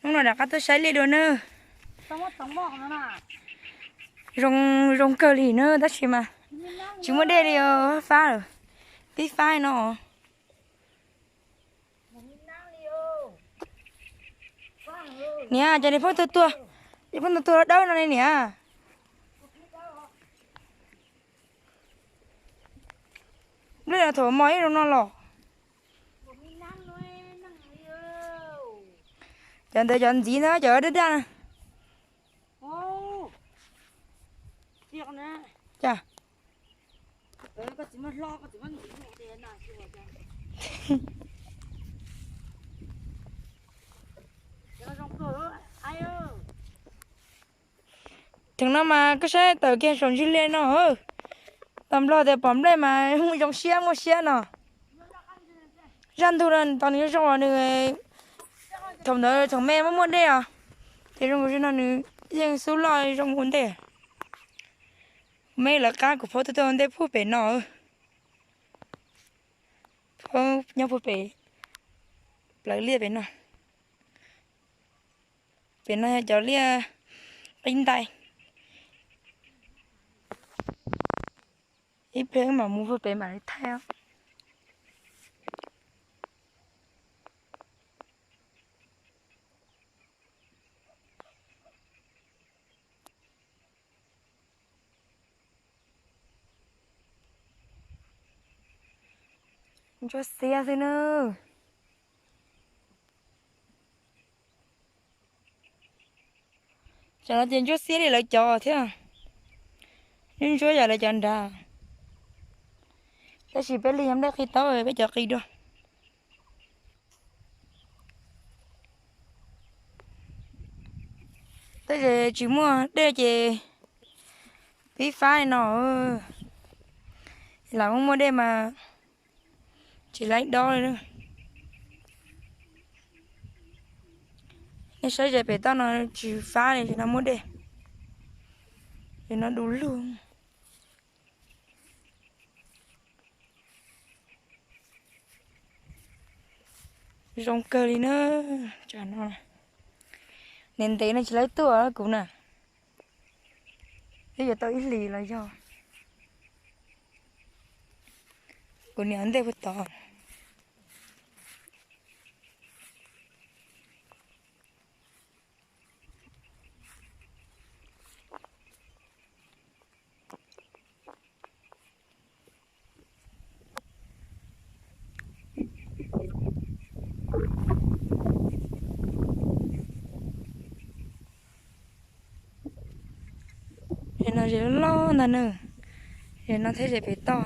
Hnub no rov qab tuaj saib liaj dua nawb. Zoo, zoo kawg li na tab sis mas tsis muaj dej li os, fab lawm, pib fab no. Niam, cov niag phooj tua tua, niag phooj tua tua dawb dawb no ne niam. Nplej no thaum mos ib zoo no los. Cov ntawd cov ntxiv ntag, cov daj daj na. Cas Theem no mas koj saib tawm kiag saum ntsis liaj no, tus nplog tias pom nplej mas zoo siab muaj siab no. Zaj ntug no tos nws zoo zoo nws, thaum ntawd thaum me muaj muaj dej os, ces zoo li no nws yeej xub loj zoo ua ntej. Kuv me lawv qab kuv phob tuaj tuaj ua ntej puag pem no, nyob puag pem plawv liaj pem no. Pem no yog cov liaj qib ntais. Ib pliag wb mam mus puag pem mam li thaij. Ntsuab xiab xwb nawb. Cov no ces ntsuab xiab li lawv cov thiab, ntsuab ntsuab yam lawv cov nrad. Tab sis peb li nplej qis tau, peb cov qis dua. Tab sis tsis muaj dej ces pib fab li no. Lam muaj muaj dej mas tsis laib dob li. Nej saib ze pem toj no tsis fab li, no muaj dej, no du lug. Zoo kawg li na. Tsam no niam ntev no tsis laib tuaj kuv na, twb yuav tau ib hlis los yog. Kuv niam ntej puag tod. Ze no ze loj loj ntag na. Ze no thiab ze pem toj.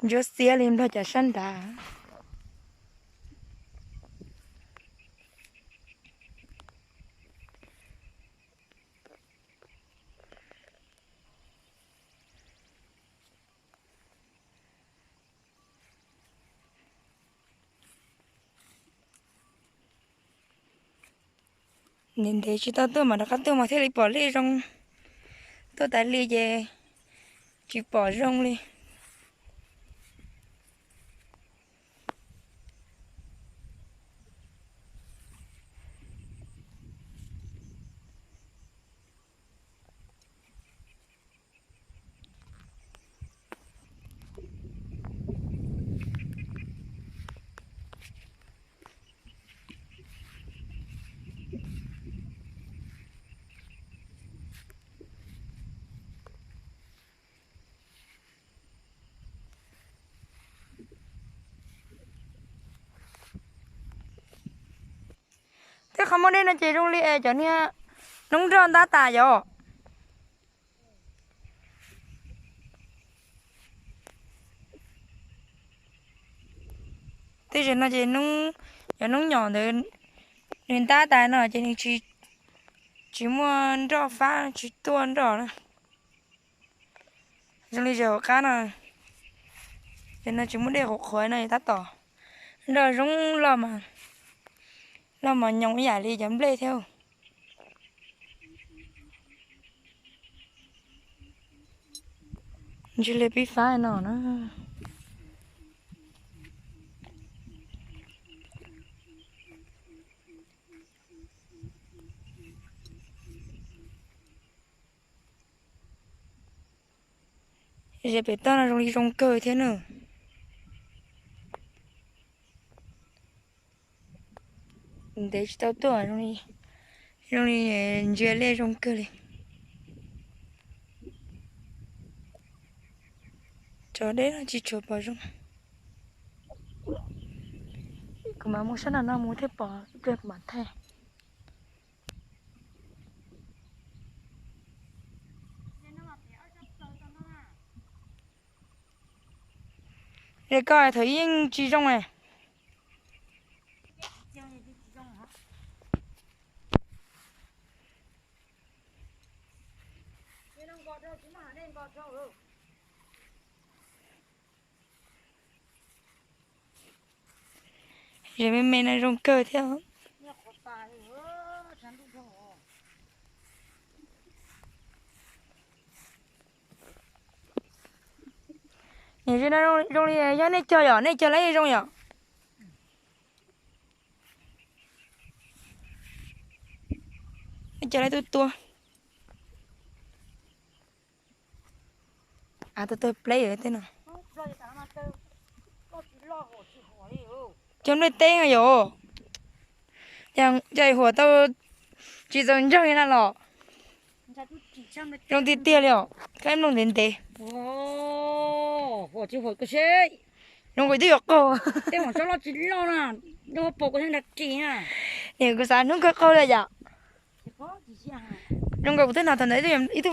Ntsuab xiab li nplog cov sab nrad. Ntev ntev tsis tau tuaj mas rov qab tuaj mas thiaj li pom liaj zoo. Tuaj tas li ces tsis pom zoo li. Tej qhov muaj dej no ces zoo li es cov niag noob nroj ntab tas yom. Tej zaum no ces noob, cov noob nyom ntawd nws ntab tas no ces nws tsis muaj nroj fab tsis tuaj nroj na. Zoo li zaum qab no, ces no tsis muaj dej qhuav qhuav no tab tom nroj zoo loj mas, loj mos nyoos ib yam li cov nplej thiab. Ntsis li pib fab no na. Ze pem toj no zoo li zoo kawg thiab na. Ntev tsis tau tuaj zoo li, zoo li ntsia liaj zoo kawg li. Tso deb no tsis tshua pom zoo. Kuv mam mus sab no no mus thiaj pom ib pliag kuv mam thaij. Koj thaum ub yeej tsis zoo. Ze me me no zoo kawg thiab. Niam ze no zoo li yog nej cog yom, nej cog lawv zoo yom. Nej cog lawv tua tua. Av tau tawg pleb tej no. Cog nplej teb yom. Cog huam tau tsis txaus ntseeg li na los. Zoo tiag tiag li os, kab nplooj ntev ntev. Zoo nkaus twb yuav qaug. Niam kuv xav hnub kawg qaug li yom. Zoo nkaus kuv twb hnov thaum ntawd ib tug,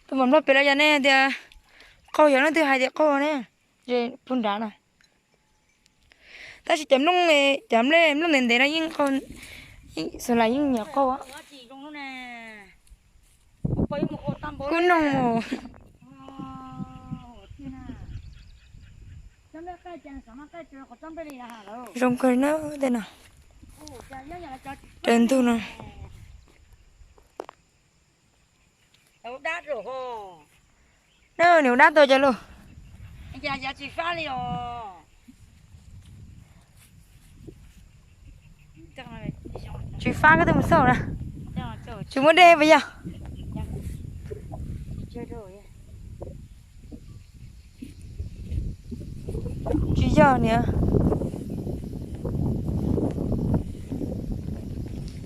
tus maum nplog pem los yog ne tias qaug, yog leej twg hais tias qaug ne, puag nrad no. Tab sis cov nplooj, cov nplej nplooj ntev ntev no yeej qaug, yeej xav las yeej nyiam qaug. Kub noog. Zoo kawg na tej no. Raws ntug no. Nws ua dab tuaj cov lus. Tsis fab koj twb mus xauj na. Tsis muaj dej puas yog? Tsis yog niam.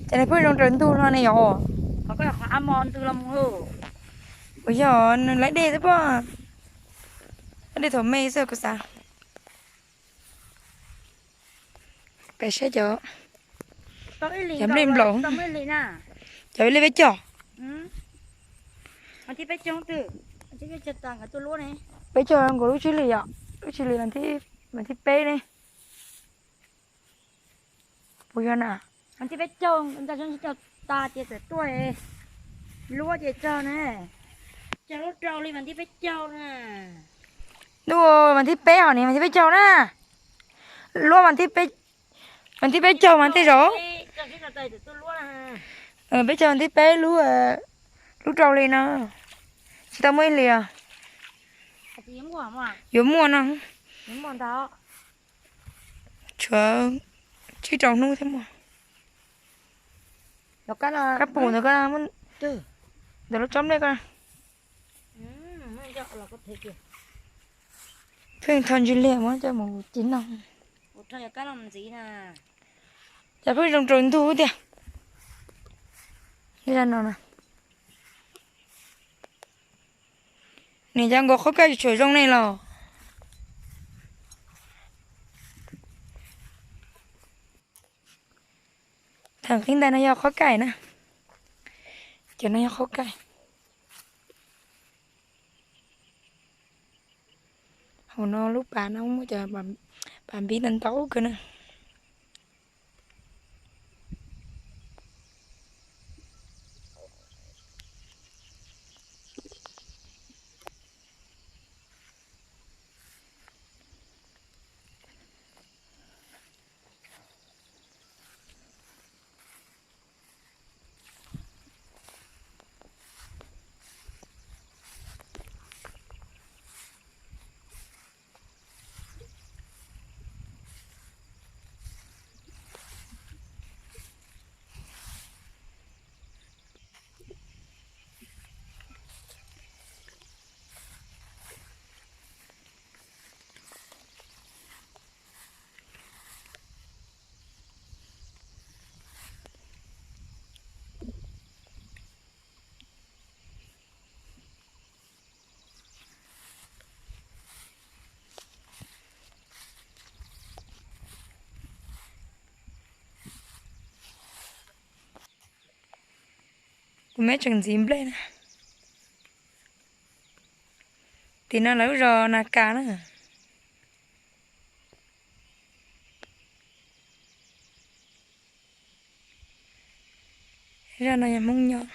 Ces nws pheej zoo raws ntug no ne yom. Puas yog nws laib dej xwb pob? Laib dej thaum me xwb kuv xav. Peb saib cov, cov nplej nplaum, cov li peb cog. Peb cog nkaus lub tsib hlis yom, lub tsib hlis mas thib peb ne. Puas yog na? Mas thib peb caug, tas tias txawm tuaj luab ces cog na. Cog lub rau li mas thib peb caug na. Lub mas thib peb hos ni mas thib peb caug na. Luab mas thib peb caug mas tej zaum. Peb caug mas thib peb lub, lub rau li no. Tsis tau muaj ib hlis. Yuav muaj no. Tshuav tsib rau hnub thiab muaj. Kab pum ntawd, ntawm lub tsob nplej ko. Pheej tho ntsis liag muab coj mus ci noj. Ces pheej zoo raws ntug tiag. Zaj no na. Niam cov nkaus qhaub kaij tsis tshua zoo ne los. Thaum qib ntawd no yog qhaub kaij na. Cov no yog qhaub kaij. Hauv no lub pas no muaj cov pas npib ntau ntau kawg na. Kuv me tseem ntxiv nplej na. Tim no lawv lub zos Nas Kas na. Zaj no yog Hmoob nyob.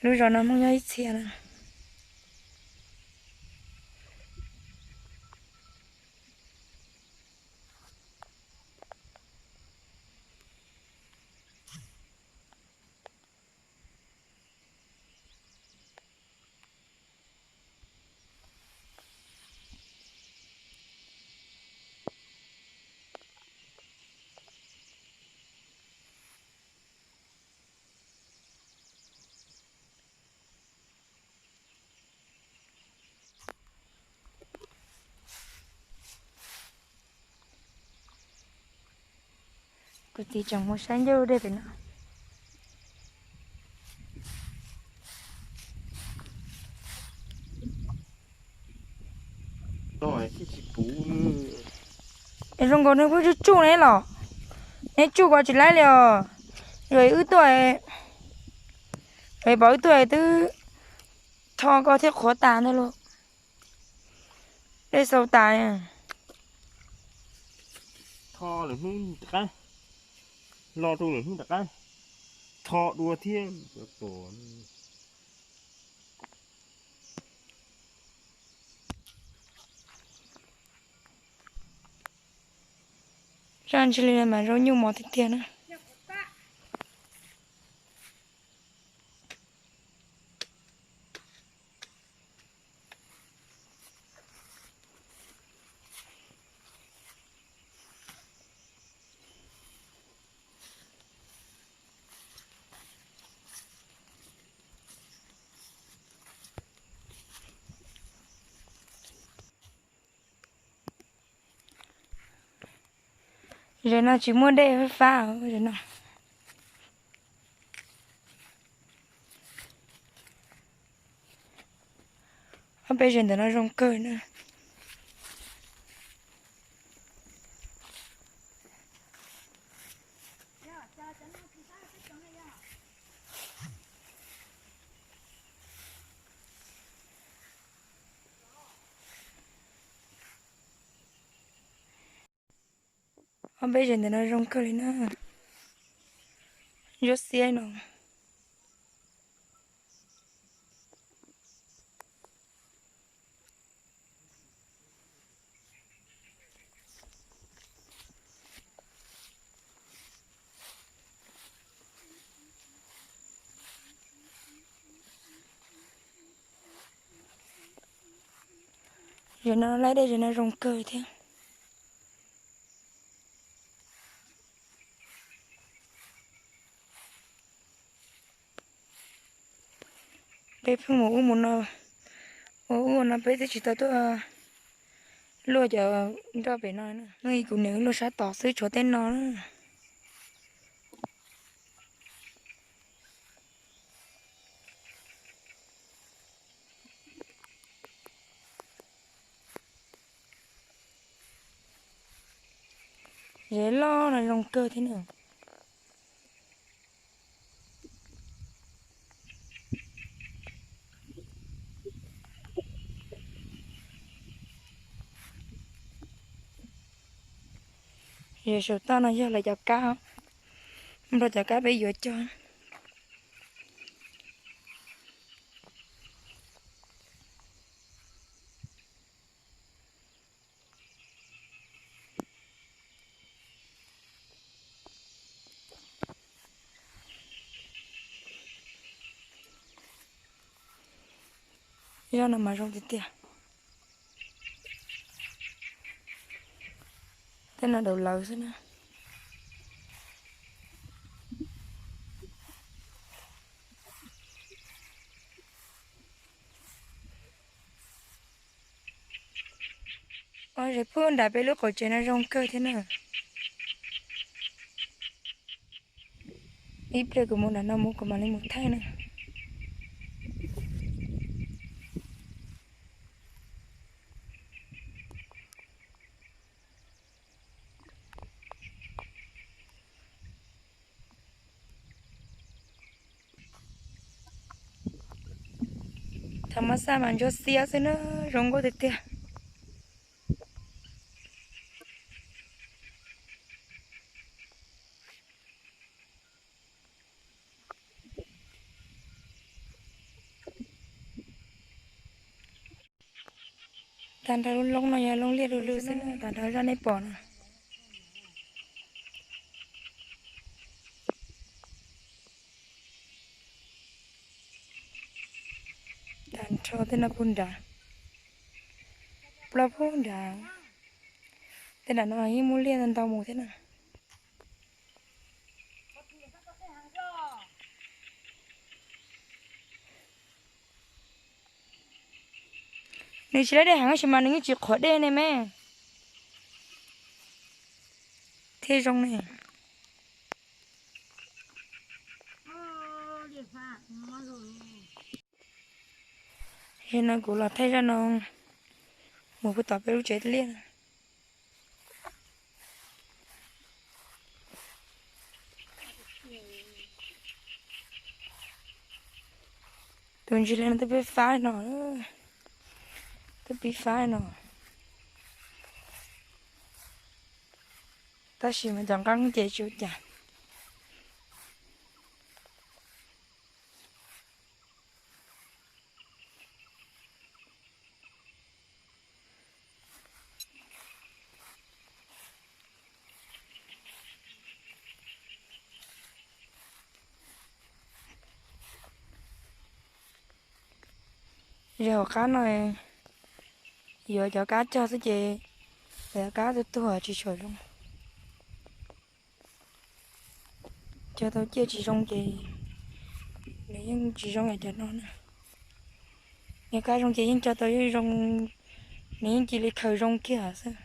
Lub zos no Hmoob nyob ib txhia na. Kuv txiv tseem mus saib ncauj dej pem no. Zoo nkaus nws kuj tsuj tsuj ne los, neb tsuj ko tsis laib li os. Yog wb tuaj, yog pom wb tuaj twb tho ko thiab qhuav tas ntag lauj. Dej xaus tas. Tho lwm hnub rov qab, lo rau lwm hnub rov qab tho dua thiab. Zaj ntsis li mas zoo nyuj mov tiag tiag na. Zem no tsis muaj dej fab fab no. Ob peb zem ntawm no zoo kawg na. Ob peb zem ntawm no zoo kawg li na. Zuab xiab no. Zem no laib dej zem no zoo kawg thiab. Peb pheej mus ub mus no, ua ub ua no peb twb tsis tau tuaj luaj cov nroj pem no. Hnub ib kuv niam wb luaj sab tod xwb tshuav tej no na. Zem loj no zoo kawg thiab na. Yog saum toj no yog lawv cov kab, nrog cov kab peb yuav cog. Zaj no mas zoo tiag tiag. Tej no daus lawv xwb na. Ob zem pub nram peb lub qaum tsev no zoo kawg thiab na. Ib pliag kuv mus nram no mus kuv mam li mus thaij na. Thaum muab xaj mas ntsuab xiab xwb na, zoo nkauj tiag tiag. Tag nrho lub loob no yog loob liaj du lug xwb na, tag nrho zaj nej pom no. Tag nrho tej no puag nrad, ploj puag nrad. Tej nram no yeej muaj liaj ntau mus thiab na. Nws tsis laib dej heev tab sis mas nws yeej tsis qhuav dej ne me. Thiaj zoo ne. Yog no kuv los thaij zaj no mus puag tom peb lub tsev liaj. Tus ntsis li no twb pib faib no, twb pib faib no. Tab sis mas cov nqeeb ces tsis ua cas. Yog hauv qab no yuav cov kab cog xwb ces cov kab tuag tuag tsis tshua zoo. Cog tau ciaj tsis zoo ces nws yeej tsis zoo li cov no na. Yog kab zoo ces yeej cog tau yeej zoo, nws yeej cia li khaws zoo kiag xwb.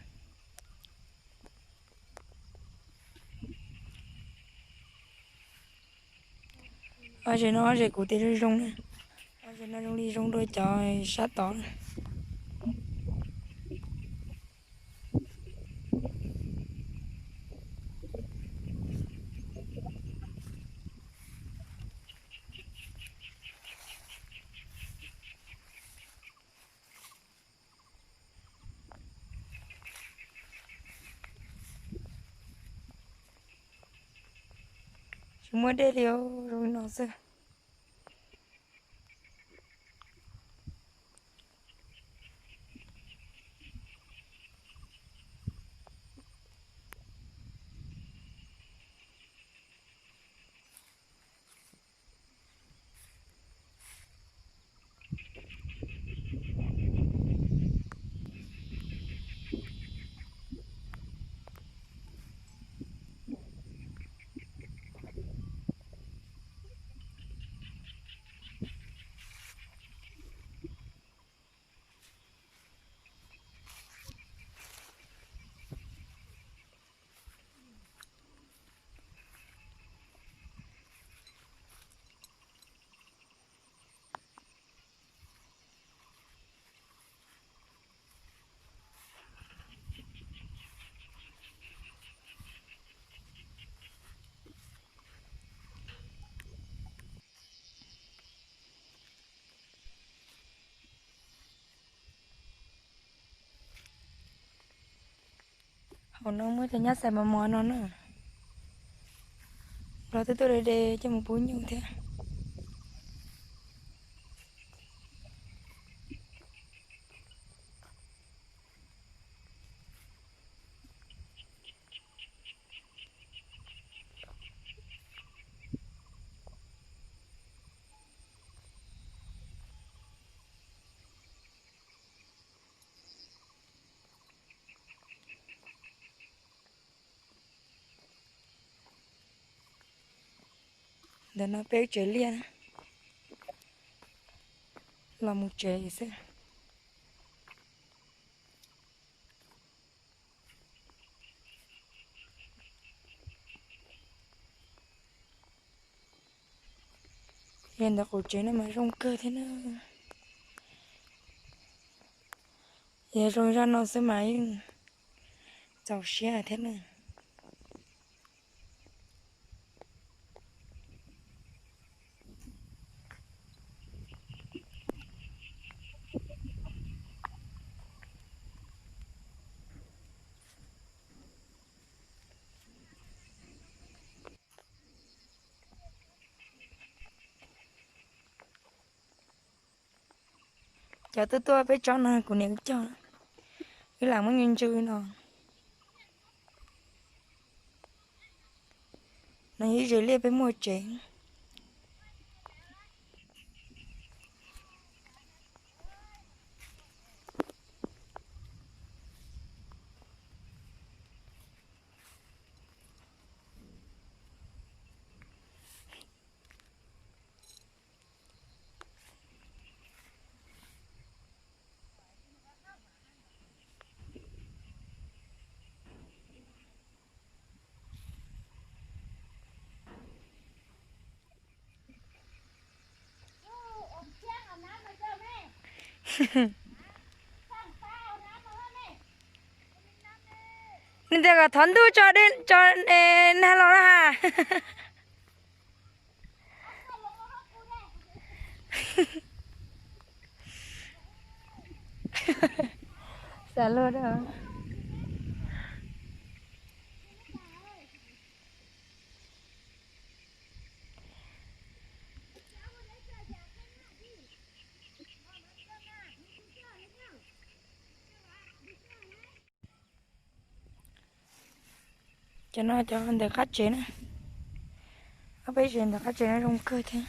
Ob ze no ob ze kuv tias zoo zoo na. Ob ze no zoo li zoo dua cov sab tod na. Tsis muaj dej li, zoo li no xwb. Hauv no muaj cov nyab xais mos mos no na. Los twb tuaj de de coj mus pub nyuj thiab. Ntawm no peb tsev liaj, los mus tsev xwb. Yog ntawm qub tsev no mas zoo kawg thiab na. Yog zoo zaj no xwb mas yeej txaus siab thiab na. Cov tuaj tuaj peb tsob no kuv niam wb cog, wb lam muab ntsw ntsw no. No yog ib zes liaj peb muaj tsev. Nws tias kom thov ntuj tso, tso nag los na ha. Xav luag da. Cov no cov ntawm qab tsev na. Ob peb zes ntawm qab tsev no zoo kawg thiab.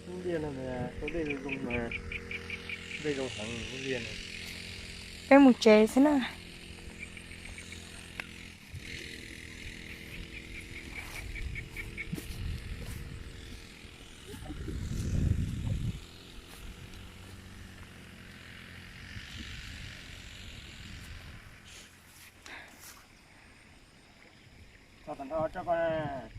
Lub liaj no, lub liaj zoo, dej zoo heev lub liaj no. Peb mus tsev xwb na. Tso tag nrho tso koj.